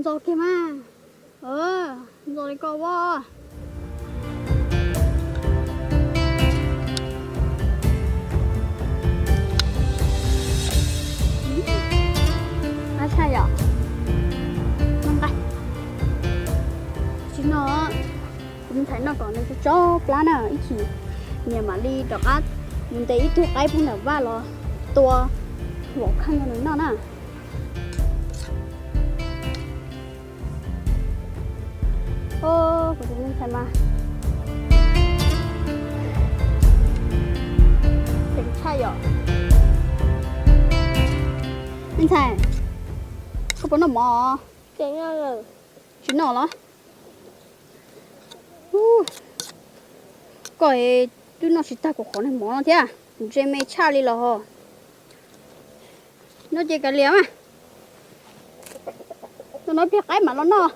Ntxo kiag mas. Ntxo li koj as. Ab tshaj yom. Noj nqaij. Tsis noj, kuv me ntxhais noj kom nws tso plab na, ib chim niam mam li rov qab mus ntes ib tug qaib pub ntawm vaj los tua huam kheej rau nws noj na. Kuv tus me ntxhais mas ceev tshaj yom. Me ntxhais, koj puas noj mov? Tsis noj los? Koj twb noj tsis tag kuv qhov niag mov no thiab, kuv ntse me tshaj li los ho. Noj ces kav liam mas. Noj no ib pliag qaib mam los noj.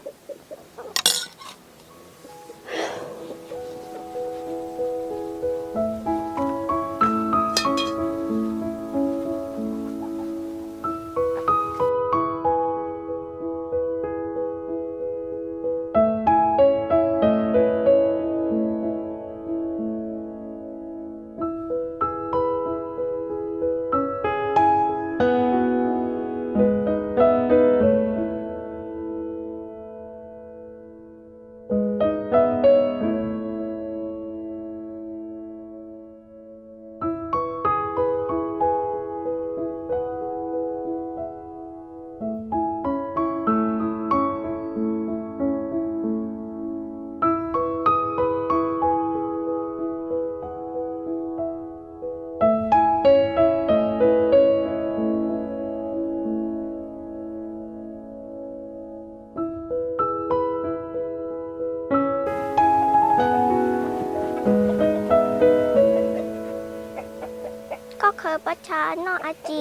Koj khaws pob tsha noj a tsi?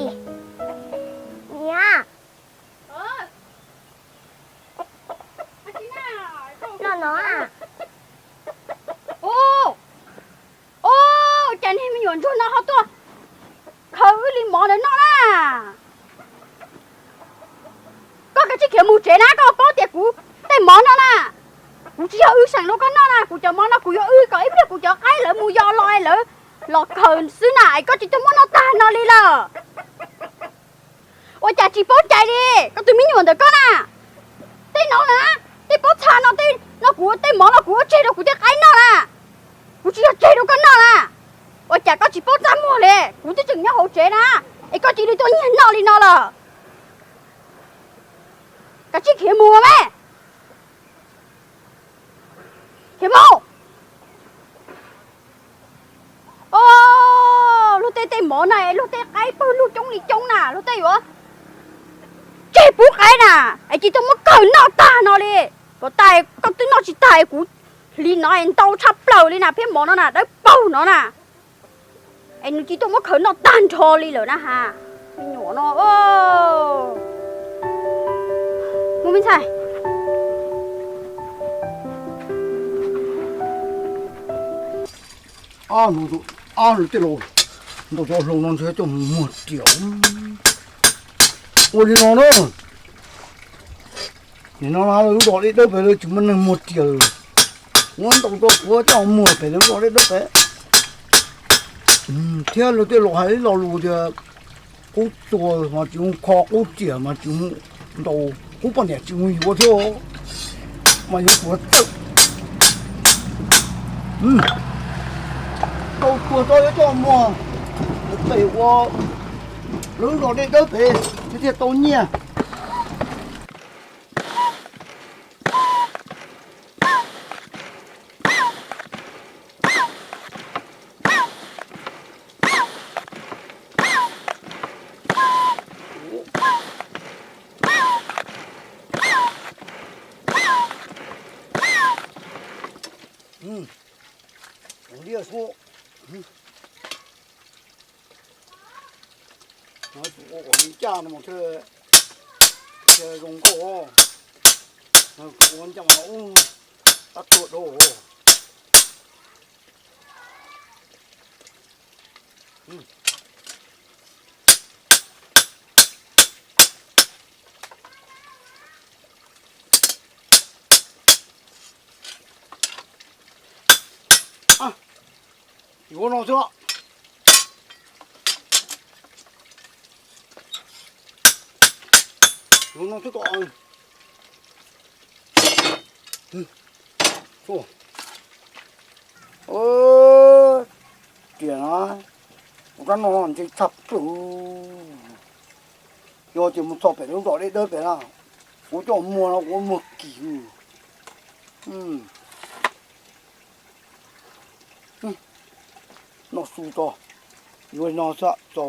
Niam, noj no. Ua cas niag me nyuam ntsuag no ho tuaj khaws wb li mov ntawd noj na? Koj kav tsij khiav mus tsev na, koj paub tias kuv tej mov no na, kuv tsis yog wb seem rau koj noj na, kuv cov mov no kuv yuav wb kom ib pliag kuv cov qaib lawv mus yos los lawv los khaws xwb na, es koj tsis tuaj muab noj tag no li lawm. Ua cas tsis paub cai li, koj tus me nyuam ntawm koj na. Tej no na, tej pob txha no, tej no kuv, tej mov no kuv ua tseg rau kuv tej qaib noj na. Kuv tsis yog tseg rau koj noj na. Ua cas koj tsis paub txaj muag li, kuv twb tseem nyob hauv tsev na, es koj cia li tuaj nyiag noj li no lawm. Kav tsij khiav mus mas. Khiav mus. Os, luag tej tej mov na, luag tej qaib pawg lug coob li coob na, luag tej yuav tseg pub qaib na, es cia tuaj muab khaws noj tag no li. Kom tas koj twb noj tsis tag, kuv hliv no ntau tshaj plaws li na, thiab mov no na dawb paug no na, es nws cia tuaj muab khaws noj tag nrho li lawm na ha. Me nyuam no, mus me ntxhais. Ob nws tej laus ntaus cov hlau no ntshe coj mus muag riam. Ua li no na, nim no lub zos Dej Dawb pem lawv tsis muaj neeg muag riam, muab ntaus tso kuv coj muag pem lub zos Dej Dawb pem. Thiab lawv tej laus hais ib lo lus tias qub txuas mas tsis mus kho, qub riam mas tsis mus ntaus, qub poj niam tsis mus yuav thiab, mas yuav tuag txawj. Ntaus tuag tso yuav coj muag pem ua lub zos Dej Dawb pem thiaj tau nyiaj. Ua liaj xwb. Ua kom ncaj no mas thiaj zoo nkauj. Ua ncaj no ub, tab tuag dhau. Yuav no xwb. Yuav no xwb kom. Tias na, ua rab no ntshe tshaj plaws. Yog tias mus txog pem lub zos deb dawb pem na, kuv coj muag no kuv muag kim. Noj su tso, yuav no xwb tso.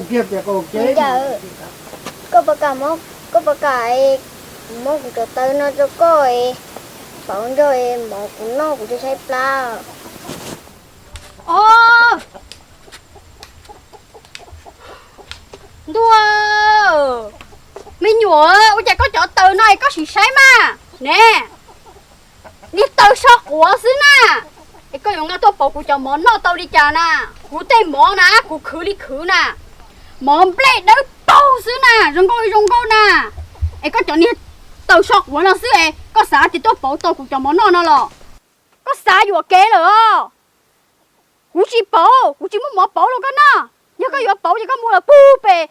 Ntxawm, koj puas kam, koj puas kam es kuv muab kuv cov taw no rau koj es pauv nrog es mov kuv noj kuv thiaj tshaib plab? Os, ntuj, me nyuam, ua cas koj cov taw no es koj sim saib mas ne, niag taw soj quav xwb na, es koj yuav nqa tuaj pauv kuv cov mov noj tau li cas na? Kuv tej mov na kuv khwv li khwv na, mov nplej dawb paug xwb na, zoo nkauj zoo nkauj na, es koj cov niag taw soj quav no xwb es koj xav tias tuaj pauv tau kuv cov mov noj no los? Koj xav yuam kev lawm os. Kuv tsis pauv, kuv tsis muaj mov pauv rau koj noj. Yog koj yuav pauv ces koj mus lawm puag pem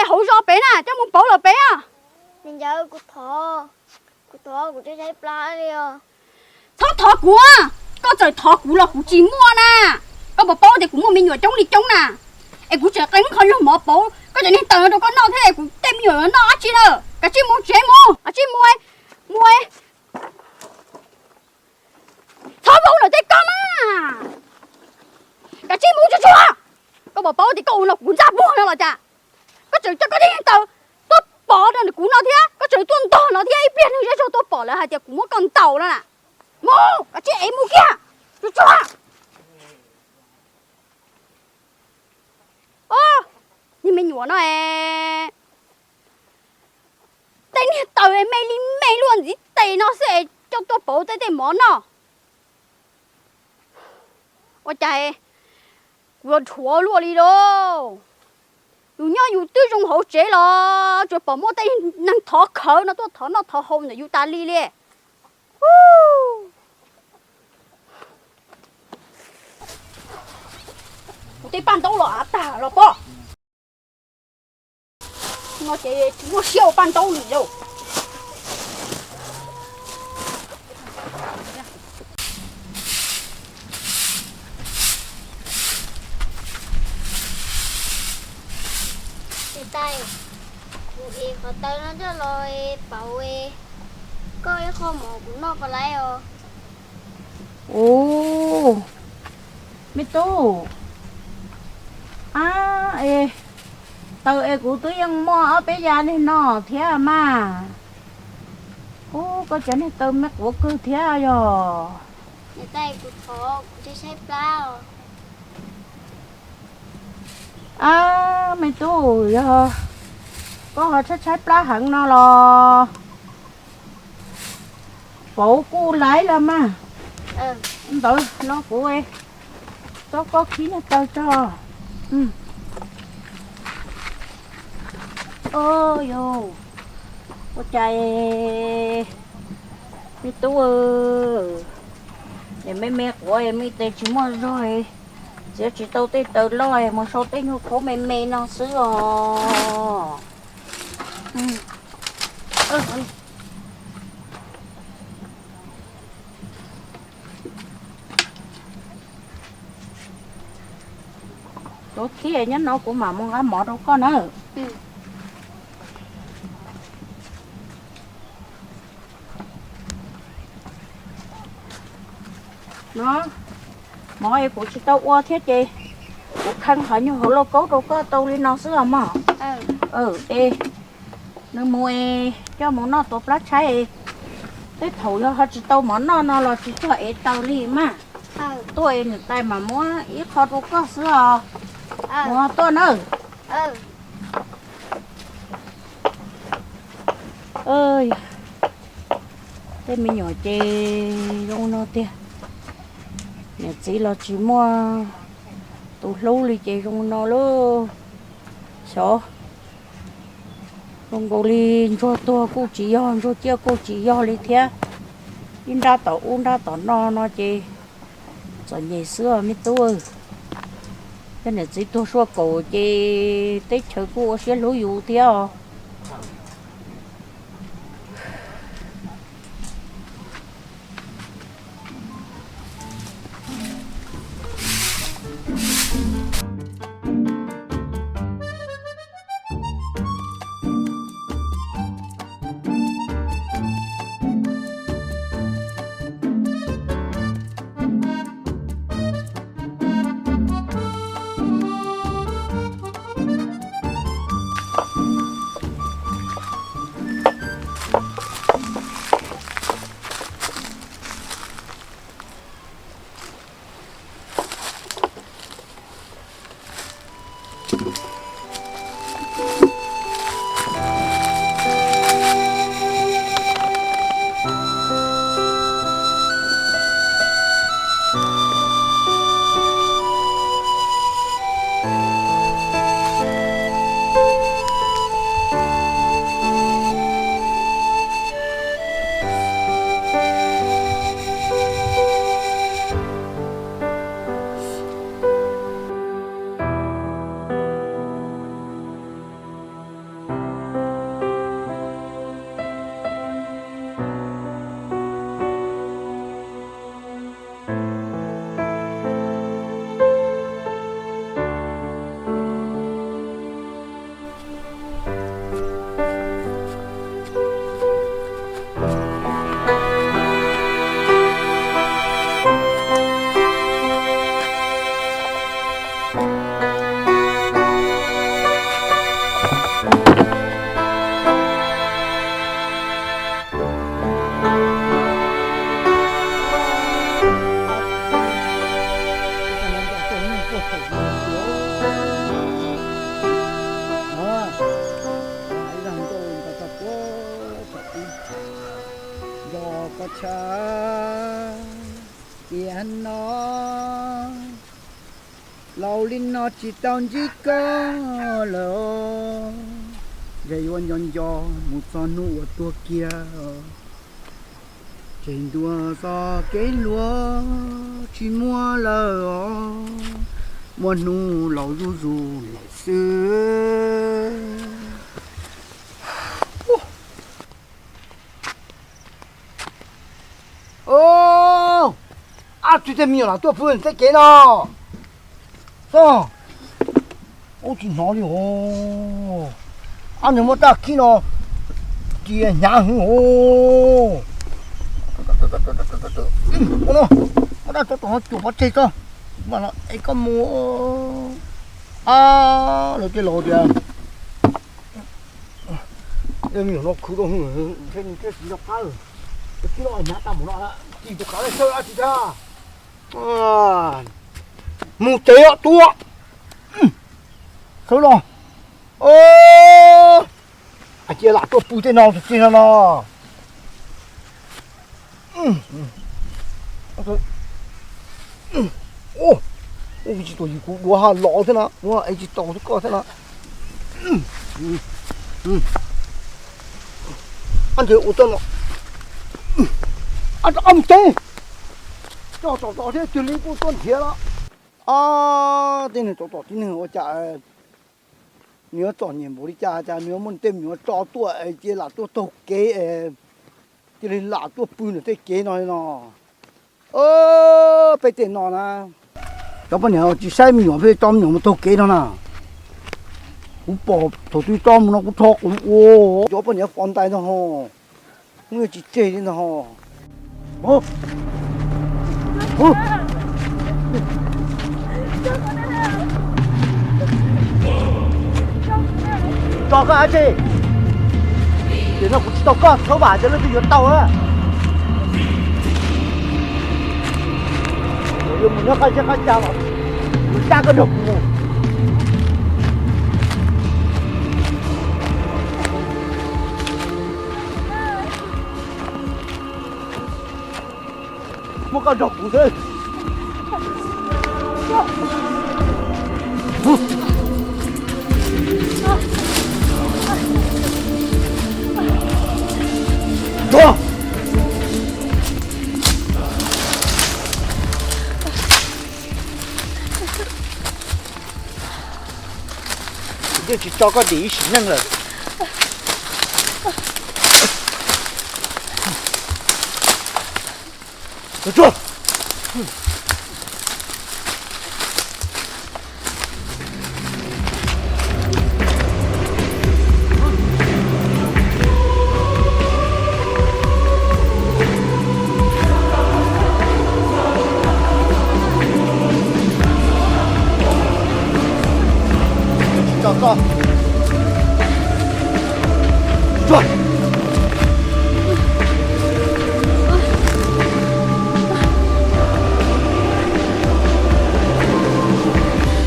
hauv zos pem na, coj mus pauv lawm pem os. Kuv thov, kuv thov, kuv tshaib plab li os. Txhob thov kuv, koj txawm thov kuv los kuv tsis muaj na. Koj puas paub tias kuv muaj me nyuam coob li coob na, es kuv tseem qee qho nyuag mov pauv koj cov niag taw no rau koj noj thiab es kuv tej me nyuam noj dab tsi na? Kav tsij mus tsev mus, kav tsij mus, mus. Txhob ua ntawm tej koj mas. Kav tsij mus tsuag tsuag. Koj puas paub tias koj ua no kuv ntxaj puag no los cas? Koj tseem coj koj tej niag taw tuaj pov rau kuv no thiab, koj tseem tuaj ntog no thiab, ib pliag neeg zej zog tuaj pom lawv hais tias kuv muab koj ntaus no na. Mus, kav tsij ev mus kiag, tsuag tsuag. Os, niag me nyuam no es, tej niag taw me li me luaj ntxiv tes no xwb es coj tuaj pauv tej tej mov noj. Ua cas kuv yuav dhuav luaj li lauj? Yus nyob yus twb zoo hauv tsev los tsuas pom muaj tej neeg thov khawv no tuaj thov noj thov haus ntawm yus tas li li. Kuv tej paj ntaub los av tag los pob. No ces tsis muaj siab ua paj ntaub li lauj. Niam tais, kuv ev qhov taw no coj los pauv koj ib qho mov kuv noj puas laib os? Ub, me tub, ab, es taw es kuv twb yeej muaj ob peb yav niag no thiab mas. Ub, koj cov niag taw me quav kawg thiab yog. Niam tais, kuv thov, kuv tshaib tshaib plab os. Ab, me tub, yog koj ho tshaib tshaib plab heev no los pauv kuj laib los mas. Ntawd no kuv txob koj khib niag taw tso. Yus, ua cas me tub, es me me quav me tes tsis muaj zog, txiav tsis tau tej taw loj, mus sau tej nyuag khaub me me no xwb os. Tus thiaj nyob no kuv mam mus nqa mov rau koj na. No, Mov es kuv tsis tau ua thiab ces kuv khee qhov nyuag hauv lauj kaub rau koj tau li no xwb os mog. Es nws mus es coj mus noj tuav plab tshaib, tej thaum yog ho tsis tau mov noj no los tsis txog ev taws li mas. Tuaj es niam tais mam muab ib qho rau koj xwb os. Mus tuaj nawb. Tej me nyuam ces zoo no tiag, niam txiv los tsis muaj tus hlub li ces zoo no lauj. Xyov, zoo nkaus li ntsuag tuag kuj tsis yog, ntsuag ciaj kuj tsis yog li thiab. Ib nrab tom ub nrab tom no no ces txom nyem xwb os me tub. Tej niam txiv tuag suaj kaum ces teb chaws kuj ua siab hlub yus thiab os. Nco koj tshaj tiam no, laus li no tsis tau ntsib koj lawm. Ces yuav nco nco mus txog hnub uas tuag kiag, ces ntuas txoj kev hluas tsis muaj lawm os, muaj hnub laus zuj zus lawm xwb. Ab, tsis tej me nyuam lam tuaj pw tej kev no. Ub, tsis hnov li os. Ab, nws muaj raj khib no, tsis hnyav hwv os. Muaj raj tsov tom no cuam pov tseg tso, mam los es koj mus. Ab, lawv tej laus tias me nyuam no khwv rau hwv, ntshe nws thiaj tsis nco qab. Tib lo hnyav tag mus no, tsis tus kav laj sawb dab tsi tag. Mus tsev os tuaj. Sawv los. Cia lam tuaj pw tej no tus txiv no no. Tsis tuaj yus kuv duav ha los thiab na, es tsis tau thiab koj thiab na. Ab, ntshe ua txoj no, ab, rov qab mus tsev. Coj tom tom thiab twg li kuj tuaj nrhiav los. Ab, tej neeg tom tom tib neeg ua cas nws yuav txom nyem npaum li cas, cas nws yuav muaj tej me nyuam tso tuaj es cia lam tuaj taug kev es cia li lam tuaj pw nws tej kev no li no. Peb tej no na, cov poj niam tsis saib me nyuam pheej tso me nyuam mus taug kev no na. Kuv pom thaum twg tso mus no kuv rho kuv ua. Cov poj niam fov ntais no ho, kuv yeej tsis tseg li no ho. Tso koj dab tsi? Tiam no kuv tsis tau koj txhob vam cov leej twg yuav tau. Yuav mus nyob qab zeb qab tsa los, kuv xa koj nrog kuv mus. Muab koj nrog kuv xwb. Kuv yeej tsis tso koj dim ib sim neej lawm.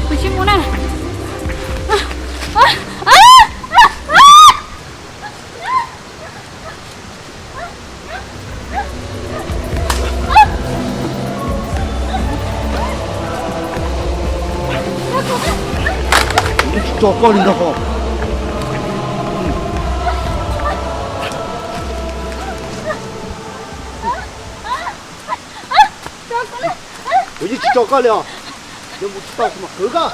Kuv tsis mus na. Tsis tso koj li no. Kuv yeej tsis tso koj li os. Yog mus tsis tau kuv mam qwv koj.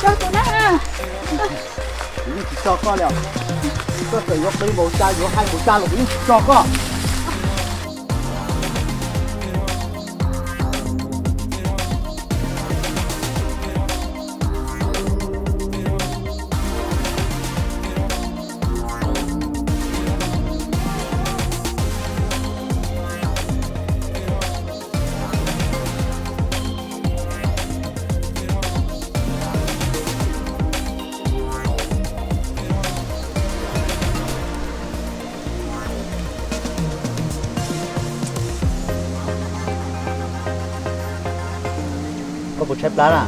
Tso kuv na. Kuv yeej tsis tso koj li os. Koj txawm yuav qhia npaum cas, yuav hais npaum cas los kuv yeej tsis tso koj. Tshaib plab na.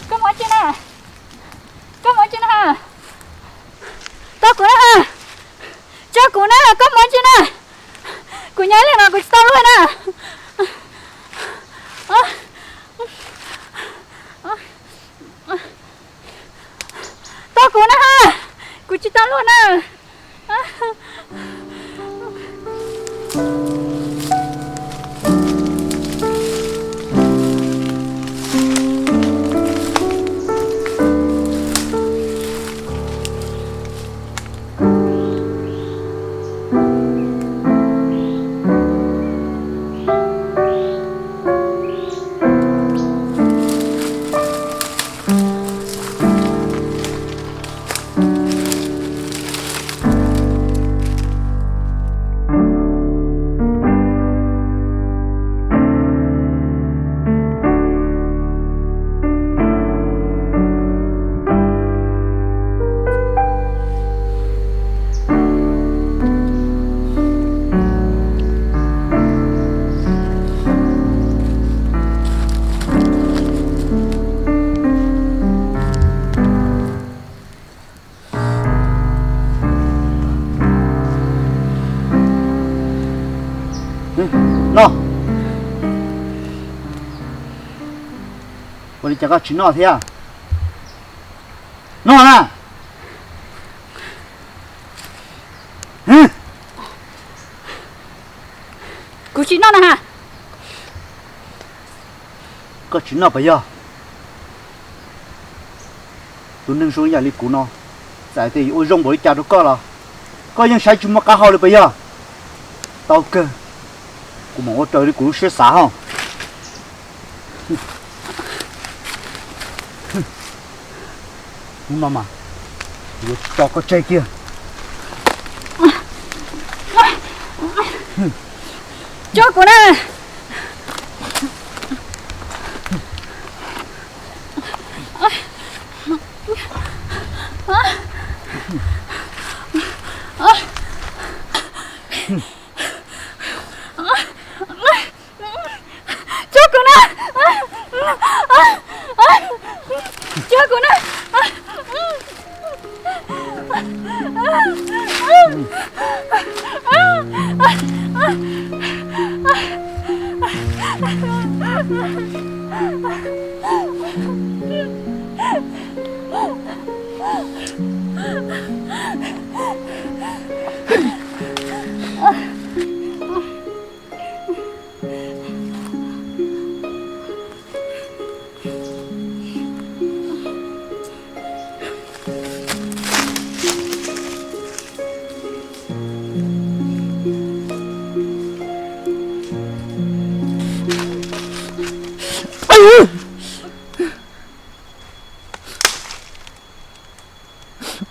Koj mus tsi na? Koj mus tsi na? Tau kuv na. Tso kuv na, koj mus tsi na? Kuv nyob ib leeg no kuv tsis tau luaj na. Tso kuv na, kuv tsis tau luaj na. No, ua li cas koj tsis noj thiab? Noj na. Kuv tsis noj na ha. Koj tsis noj puas yog? Tus neeg zoo yam li kuv no, txawm tias yuav ua zoo npaum li cas rau koj los koj yeej saib tsis muaj qab hau li puas yog? Tau kawg, kuv mam ua raws li kuv lub siab xav ho. Hnub no mas yuav tsis tso koj tseg kiag. Tso kuv na. Tso kuv na. Tso kuv na.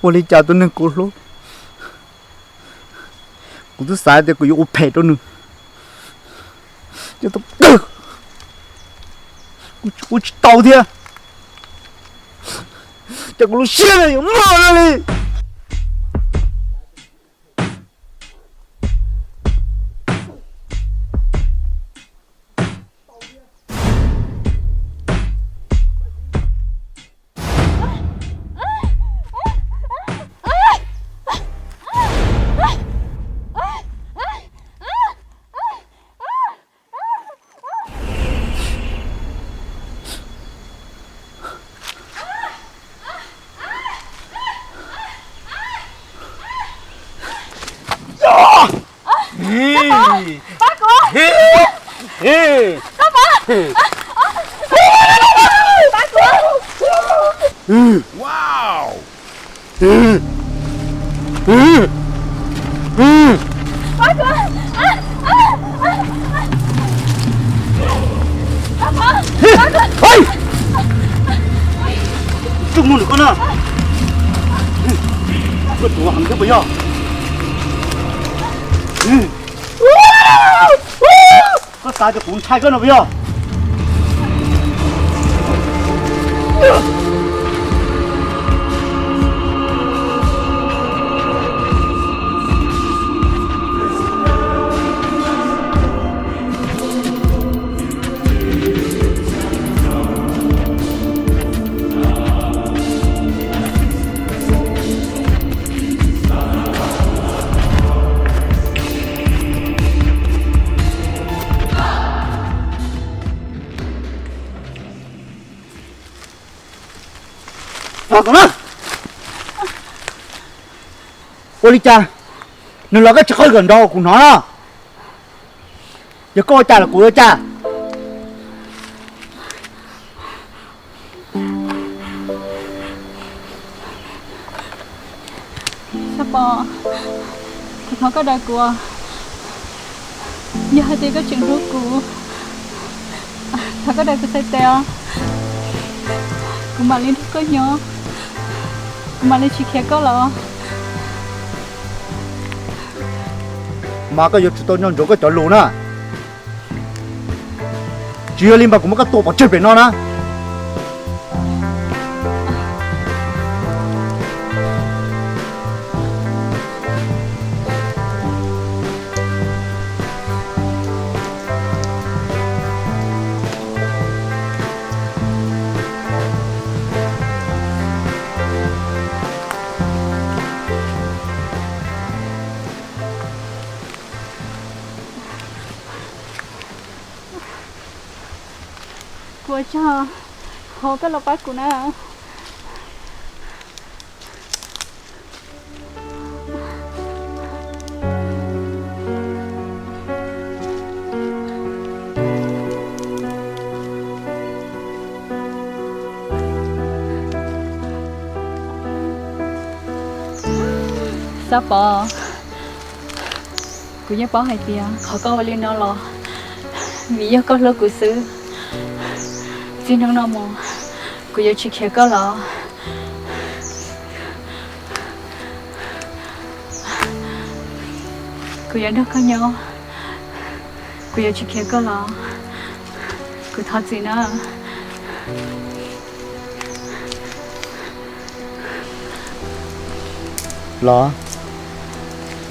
Ua li cas tus neeg kuv hlub, kuv twb xav tias kuv yuav ua phem rau nws, ces tau pawg, kuv tsis ua tsis tau thiab, ces kuv lub siab no yuav muaj no li. Tsuj mus nws koj na. Koj tuav heev thiab puas yog? Koj xav tias kuv ntshai koj no puas yog? Ua li cas nws los koj tsis qhib kom nrov kuv hnov no? Yog koj ua cas los kuv ua cas? Xab Pov, kuv thov koj daws kuv, yog hais tias koj tseem hlub kuv, thov koj daws kuv txhais tes os, kuv mam li nrog koj nyob, kuv mam li tsis khiav koj los. Mas koj yuav tsum tau nco ntsoov koj cov lus na, tsis yog li mas kuv muab koj tua pov tseg pem no na. Kuv ua tsaug, thov koj los pab kuv na. Xab Pov, kuv yeej paub hais tias qhov koj ua li no los vim yog koj hlub kuv xwb. Txij hnub no mus, kuv yuav tsis khiav koj los. Kuv yuav nrog koj nyob, kuv yuav tsis khiav koj los. Kuv thov txim na. Los,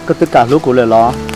koj twb kam hlub kuv lawm los?